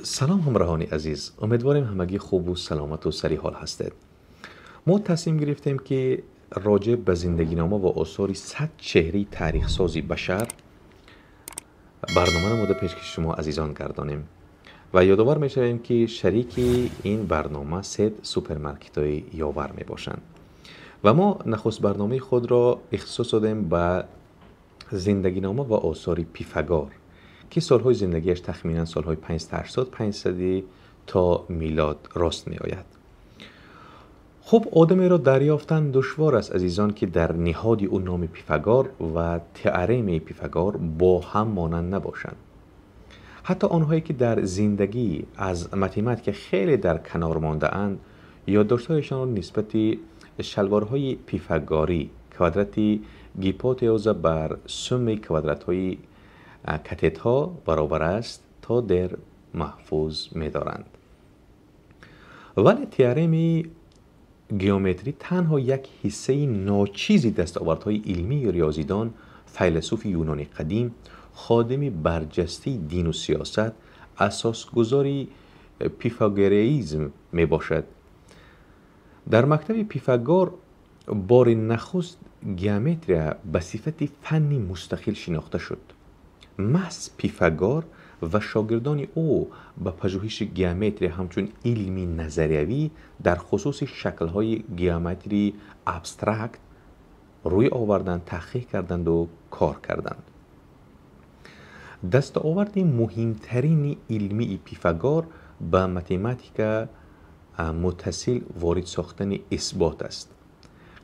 Салом, ҳамроҳони азиз, умедворем ҳамагӣ хубу саломату сари ҳол ҳастед. Мо тасмим гирифтем, ки роҷеъ ба зиндагинома ва осори 100 чеҳраи таърихсози башар барнома намуда пешкаши шумо азизон гардонем ва ёдовар мешавем, ки шарики ин барнома сет супермаркетҳои Ёвар мебошанд. Ва мо нахуст барномаи худро ихтисос додем ба зиндагинома ва осори Пифагор, ки солҳои зиндагиаш тахминан солҳои 580, 500 то милод рост меояд. Хуб, одамеро дарёфтан душвор аст, азизон, ки дар ниҳоди ӯ номи Пифагор ва теоремаи Пифагор бо ҳам монанд набошанд. Ҳатто онҳое, ки дар зиндагӣ аз математика хеле дар канор мондаанд, ёддоштҳояшонро нисбати шалворҳои пифагорӣ, квадрати гипотеоза бар суммаи квадратҳои катетҳо баробар аст, то дер маҳфуз медоранд. Вале теоремаи геометрӣ танҳо як ҳиссаи ночизи дастовардҳои илмии риёзидон, файласуфи юнони қадим, ходими барҷастаи дину сиёсат, асосгузори пифагореизм мебошад. Дар мактаби Пифагор бори нахуст геометрия ба сифати фанни мустақил шинохта шуд. Маҳз Пифагор ва шогирдони ӯ ба пажӯҳиши геометрия ҳамчун илми назариявӣ дар хусуси шаклҳои геометрии абстракт рӯй оварданд, таҳқиқ карданду кор карданд. Дастоварди муҳимтарини илмии Пифагор ба математика муттасил ворид сохтани исбот аст.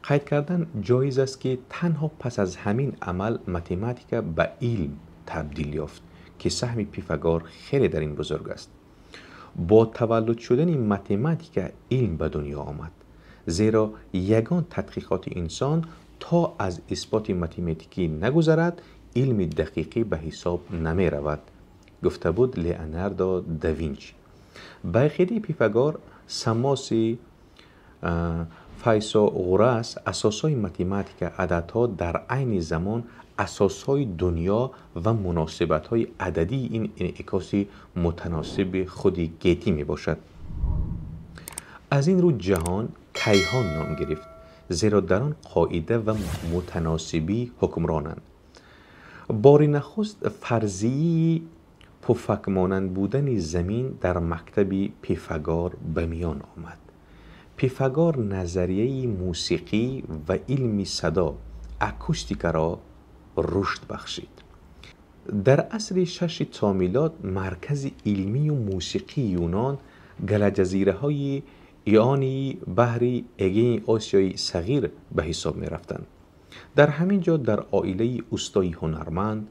Қайд кардан ҷоиз аст, ки танҳо пас аз ҳамин амал математика ба илм табдил ёфт, ки саҳми Пифагор хеле дар ин бузург аст. Бо таваллуд шудани математика илм ба дунё омад, зеро ягон тадқиқоти инсон то аз исботи математикӣ нагузарад, илми дақиқӣ ба ҳисоб намеравад, гуфта буд Леонардо да Винчи. Ба ақидаи Пифагор, Самоси Файсоғурас, асосҳои математика, ададҳо дар айни замон асосҳои дунё ва муносибатҳои ададии ин инъикоси мутаносиби худи гетӣ мебошад. Аз ин рӯ ҷаҳон кайҳон ном гирифт, зеро дар он қоида ва мутаносибӣ ҳукмронанд. Бори нахуст фарзияи пуфакмонанд будани замин дар мактаби Пифагор ба миён омад. Пифагор назарияи мусиқӣ ва илми садо, акустикаро рушд бахшид. Дар асри шаши то милод маркази илмию мусиқии Юнон галаҷазираҳои Ионии баҳри Эгеи Осиёи Сағир ба ҳисоб мерафтанд. Дар ҳамин ҷо дар оилаи устои ҳунарманд,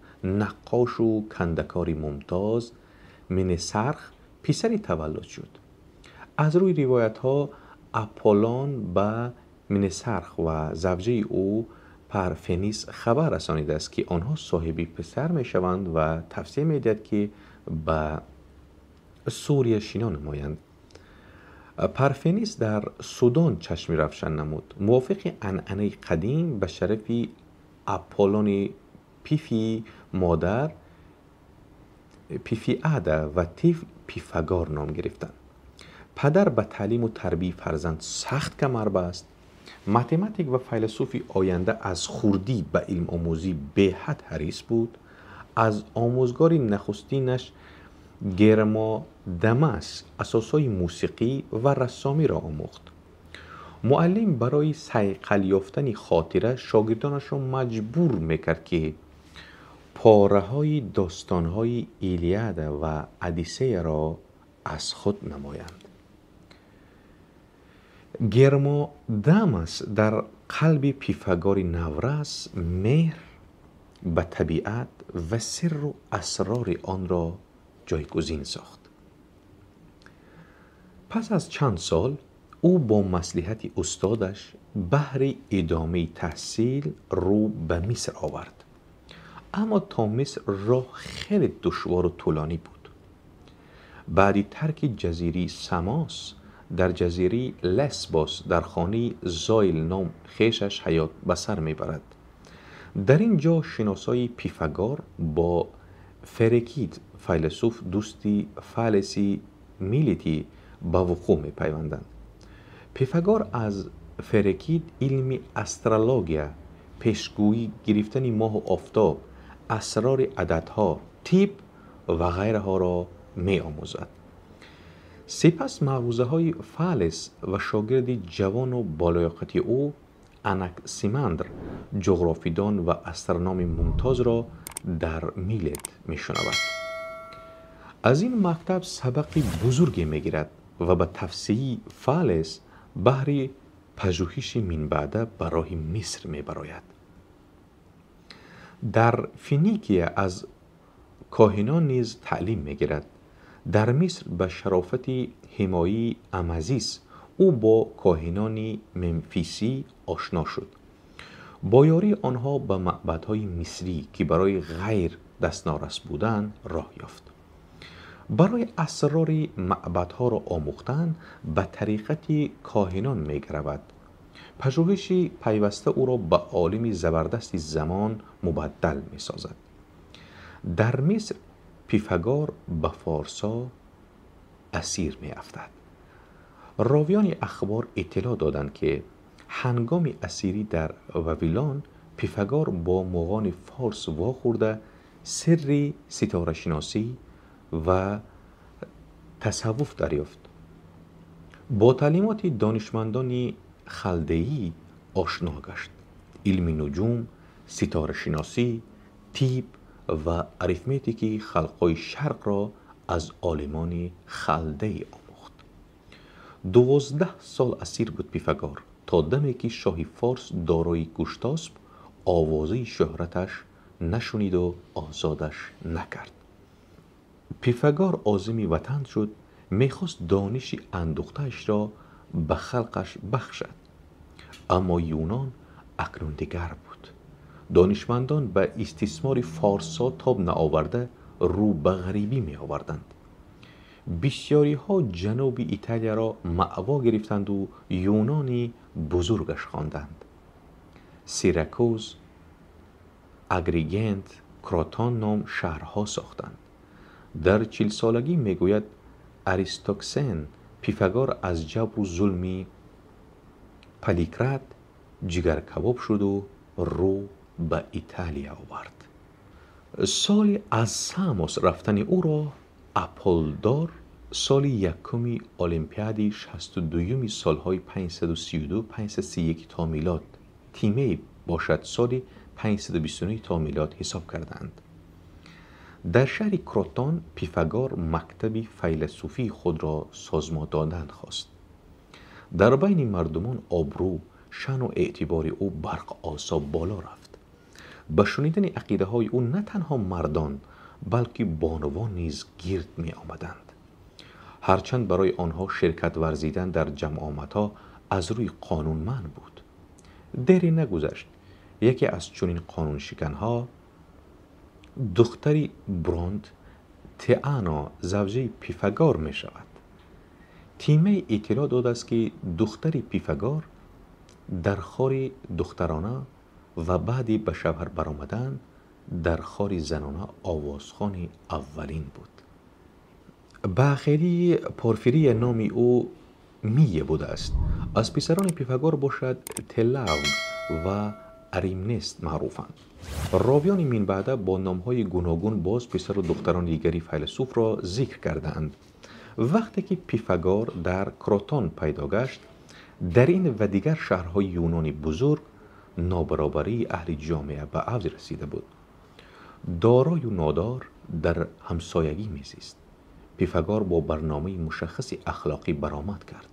наққошу кандакори мумтоз Минесарх писаре таваллуд шуд. Аз рӯи ривоятҳо, Аполлон ба Минесарх ва завҷаи ӯ Парфенис хабар расонидааст, ки онҳо соҳиби писар мешаванд, ва тавсия медиҳад, ки ба Сурия шино намоянд. Парфенис дар Судон чашми равшан намуд. Мувофиқи анъанаи қадим, ба шарафи Аполлони Пифии модар Пифиада ва тифл Пифагор ном гирифтанд. Падар ба таълиму тарбияи фарзанд сахт камар баст. Математик ва файласуфи оянда аз хурдӣ ба илмомӯзӣ беҳад ҳарис буд. Аз омӯзгори нахустинаш Гермодамас асосҳои мусиқӣ ва рассомиро омӯхт. Муаллим барои сайқал ёфтани хотира шогирдонашро маҷбур мекард, ки пораҳои достонҳои Илиада ва Одиссеяро аз худ намоянд. Гермодамас дар қалби Пифагори наврас меҳр ба табиат ва сирру асрори онро ҷойгузин сохт. Пас аз чанд сол ӯ бо маслиҳати устодаш баҳри идомаи таҳсил рӯ ба Миср овард. Аммо то Миср роҳ хеле душвору тӯлонӣ буд. Баъди тарки ҷазираи Самос дар ҷазираи Лесбос дар хонаи Зоил ном хешаш ҳаёт ба сар мебарад. Дар ин ҷо шиносои Пифагор бо Ферекид файласуф, дӯсти Фалеси Милетӣ, ба вуқӯъ мепайванданд. Пифагор аз Ферекид илми астрология, пешгӯӣ гирифтани моҳу офтоб, асрори ададҳо, тиб ва ғайраҳоро меомӯзад. Сипас маърузаҳои Фалес ва шогирди ҷавону болаёқати ӯ Анаксимандр, ҷуғрофидон ва астрономи мумтозро дар Милет мешунавад. Аз ин мактаб сабақи бузурге мегирад ва ба тавсияи Фалес баҳри пажӯҳиши минбаъда ба роҳи Миср мебарояд. Дар Финикия аз коҳинон низ таълим мегирад. Дар Миср ба шарофати ҳимояи Амазис ӯ бо коҳинони мемфисӣ ошно шуд. Бо ёрии онҳо ба маъбадҳои мисрӣ, ки барои ғайр дастнорас буданд, роҳ ёфт. Барои асрори маъбадҳоро омӯхтан ба тариқати коҳинон мегравад. Пажӯҳиши пайваста ӯро ба олими забардасти замон мубаддал месозад. Дар Миср Пифагор ба форсҳо асир меафтад. Ровиёни ахбор иттилоъ доданд, ки ҳангоми асирӣ дар Вавилон Пифагор бо муғони форс вохӯрда, сирри ситорашиносӣ ва тасаввуф дарёфт. Бо таълимоти донишмандони халдеӣ ошно гашт. Илми нуҷум, ситорашиносӣ, тиб ва арифметики халқҳои шарқро аз олимони халдеӣ омӯхт. 12 сол асир буд Пифагор, то даме ки шоҳи форс дорои Гуштосп овозаи шӯҳраташ нашуниду озодаш накард. Пифагор озими ватан шуд, мехост дониши андӯхтаашро ба халқаш бахшад. Аммо Юнон акнун дигар буд. Донишмандон ба истисмори форсҳо тоб наоварда, рӯ ба ғарибӣ меоварданд. Бисёриҳо ҷануби Италияро маъво гирифтанду Юнони бузургаш хонданд. Сиракуз, Агригент, Кротон ном шаҳрҳо сохтанд. Дар 40-солагӣ, мегӯяд Аристоксен, Пифагор аз ҷабру зулми Паликрат ҷигаркабоб шуду рӯ ба Италия овард. Соли аз Самос рафтани ӯро Аполдор соли якуми Олимпиади 62-юми солҳои 532-531 то милод, Тимей бошад соли 529 то милод ҳисоб кардаанд. Дар шаҳри Кротон Пифагор мактаби файласуфии худро созмон додан хост. Дар байни мардумон обрӯ, шаъну эътибори ӯ барқосо боло рафт. Ба шунидани ақидаҳои ӯ на танҳо мардон, балки бонувон низ гирд меомаданд. Ҳарчанд барои онҳо ширкат варзидан дар ҷамъомадҳо аз рӯи қонун манъ буд. Дере нагузашт, яке аз чунин қонуншиканҳо, духтари Бронт Теано, завҷаи Пифагор мешавад. Тимей иттилоъ додааст, ки духтари Пифагор дар хори духтарона ва баъди ба шавҳар баромадан дар хори занона овозхони аввалин буд. Ба ақидаи Порфирия номи ӯ Мия будааст. Аз писарони Пифагор бошад Телавг ва Аримнест маъруфанд. Ровиёни минбаъда бо номҳои гуногун боз писару духтарони дигари файласуфро зикр кардаанд. Вақте ки Пифагор дар Кротон пайдо гашт, дар ин ва дигар шаҳрҳои Юнони бузург нобаробарии аҳли ҷомеа ба авҷ расида буд. Дорою нодор дар ҳамсоягӣ мезист. Пифагор бо барномаи мушаххаси ахлоқӣ баромад кард.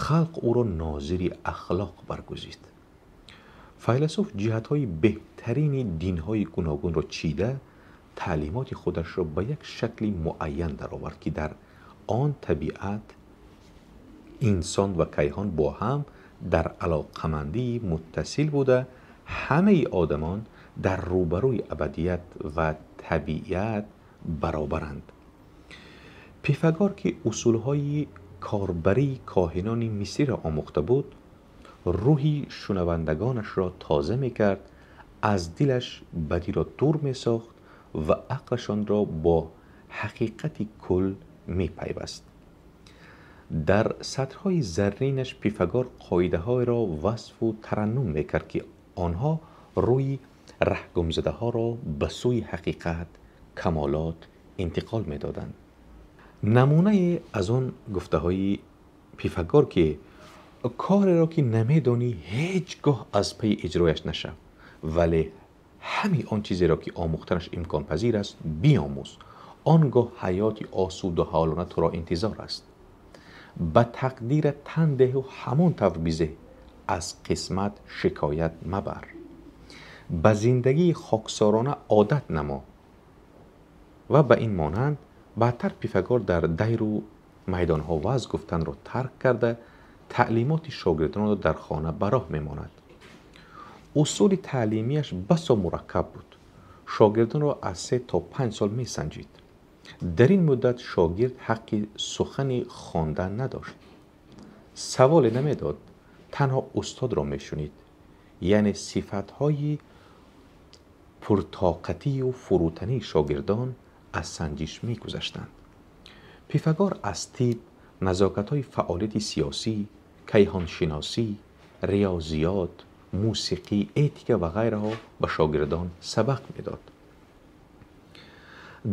Халқ ӯро нозири ахлоқ баргузид. Файласуф ҷиҳатҳои беҳтарини динҳои гуногунро чида, таълимоти худашро ба як шакли муайян даровард, ки дар он табиат, инсон ва кайҳон бо ҳам дар алоқамандии муттасил буда, ҳамаи одамон дар рӯбарӯи абадият ва табиат баробаранд. Пифагор, ки усулҳои корбарии коҳинони мисриро омӯхта буд, рӯҳи шунавандагонашро тоза мекард, аз дилаш бадиро дур месохт ва ақлашонро бо ҳақиқати кул мепайваст. Дар сатрҳои зарринаш Пифагор қоидаҳоеро васфу тараннум мекард, ки онҳо рӯи раҳгумзадаҳоро ба сӯи ҳақиқат, камолот интиқол медоданд. Намунае аз он гуфтаҳои Пифагор, ки кореро ки намедонӣ, ҳеҷ гоҳ аз пайи иҷрояш нашав, вале ҳамин он чизеро ки омӯхтанаш имконпазир аст, биомӯз, он гоҳ ҳаёти осудаҳолона туро интизор аст. Ба тақдират тан деҳу ҳамон тавр бизеҳ, аз қисмат шикоят мабар. Ба зиндагии хоксорона одат намо. Ва ба ин монанд. Баъдтар Пифагор дар дайру майдонҳо ваъз гуфтанро тарк карда, таълимоти шогирдонро дар хона ба роҳ мемонад. Усули таълимияш басо мураккаб буд. Шогирдонро аз 3 то 5 сол месанҷид. Дар ин муддат шогирд ҳаққи сухани хондан надошт, саволе намедод, танҳо устодро мешунид. Яъне сифатҳои пуртоқатию фурӯтании шогирдон аз санҷиш мегузаштанд. Пифагор аз тиб, назокатҳои фаъолияти сиёсӣ, кайҳоншиносӣ, риёзиёт, мусиқӣ, этика ва ғайраҳо ба шогирдон сабақ медод.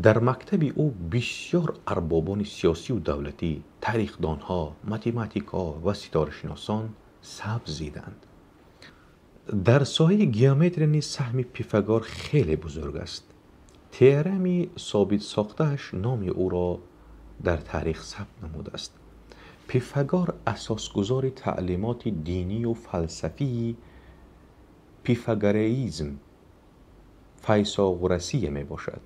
Дар мактаби ӯ бисёр арбобони сиёсию давлатӣ, тарихдонҳо, математикҳо ва ситорашиносон сабз зиданд. Дар соҳаи геометрия низ саҳми Пифагор хеле бузург аст. Теореми собитсохтааш номи ӯро дар таърих сабт намудааст. Пифагор асосгузори таълимоти динию фалсафии пифагореизм, файсоғурасия мебошад.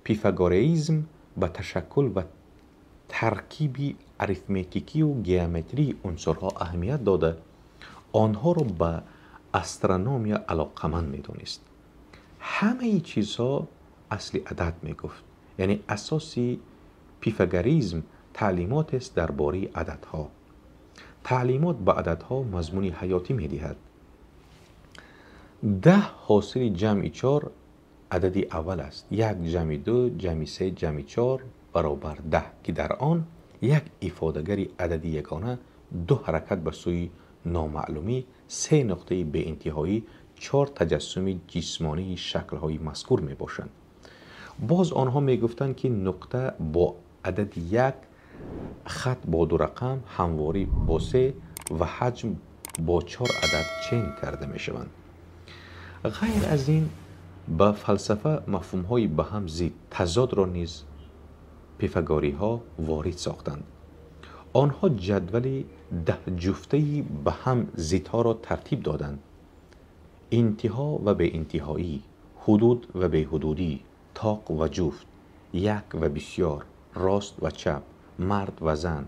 Пифагореизм ба ташаккул ва таркиби арифметикию геометрии унсурҳо аҳамият дода, онҳоро ба астрономия алоқаманд медонист. Ҳамаи чизҳо асли адад мегуфт, яъне асоси пифагоризм таълимотест дар бораи ададҳо. Таълимот ба ададҳо мазмуни ҳаётӣ медиҳад. 10 ҳосили ҷамъи чор адади аввал аст. Як ҷамъи ду ҷамъи се ҷамъи чор баробар 10, ки дар он як ифодагари адади ягона, ду ҳаракат ба сӯи номаълумӣ, се нуқтаи беинтиҳоӣ, чор таҷассуми ҷисмонии шаклҳои мазкур мебошанд. Боз онҳо мегуфтанд, ки нуқта бо адади як, хат бо ду рақам, ҳамворӣ бо се ва ҳаҷм бо чор адад чен карда мешаванд. Ғайр аз ин, ба фалсафа мафҳумҳои ба ҳам зид, тазодро низ пифагориҳо ворид сохтанд. Онҳо ҷадвали даҳҷуфтаи ба ҳам зидҳоро тартиб доданд: интиҳо ва беинтиҳоӣ, ҳудуд ва беҳудудӣ, тоқ ва ҷуфт, як ва бисёр, рост ва чап, мард ва зан,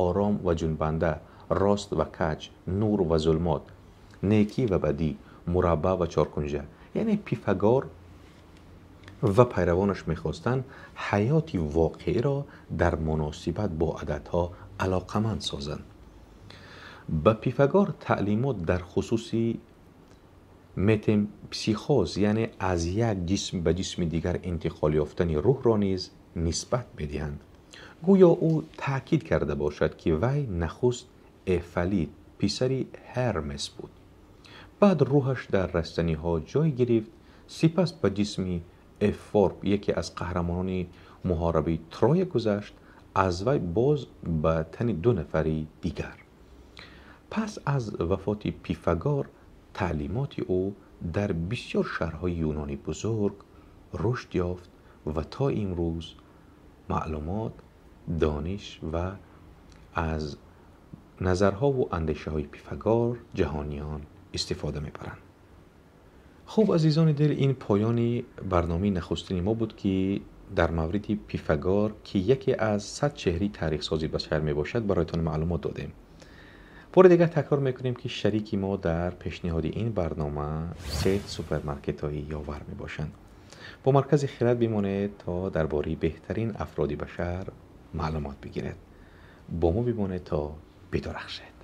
ором ва ҷунбанда, рост ва каҷ, нур ва зулмот, некӣ ва бадӣ, мураббаъ ва чоркунҷа. Яъне Пифагор ва пайравонаш мехостанд ҳаёти воқеиро дар муносибат бо ададҳо алоқаманд созанд. Ба Пифагор таълимот дар хусуси метемпсихоз, яъне аз як ҷисм ба ҷисми дигар интиқол ёфтани рӯҳро низ нисбат медиҳанд. Гӯё ӯ таъкид карда бошад, ки вай нахуст Эфалит, писари Ҳермес буд, баъд рӯҳаш дар растаниҳо ҷой гирифт, сипас ба ҷисми Эфорб, яке аз қаҳрамонони муҳорибаи Троя, гузашт, аз вай боз ба тани ду нафари дигар. Пас аз вафоти Пифагор таълимоти ӯ дар бисёр шаҳрҳои Юнони бузург рушд ёфт ва то имрӯз маълумот, дониш ва аз назарҳову андешаҳои Пифагор ҷаҳониён истифода мебаранд. Хуб, азизони дил, ин поёни барномаи нахустини мо буд, ки дар мавриди Пифагор, ки яке аз 100 чеҳраи таърихсози башар мебошад, бароятон маълумот додем. Бори дигар такрор мекунем, ки шарики мо дар пешниҳоди ин барнома сет супермаркетҳои Ёвар мебошанд. Бо Маркази Хирад бимонед, то дар бораи беҳтарин афроди башар маълумот бигиред. Бо мо бимонед, то бидурахшед.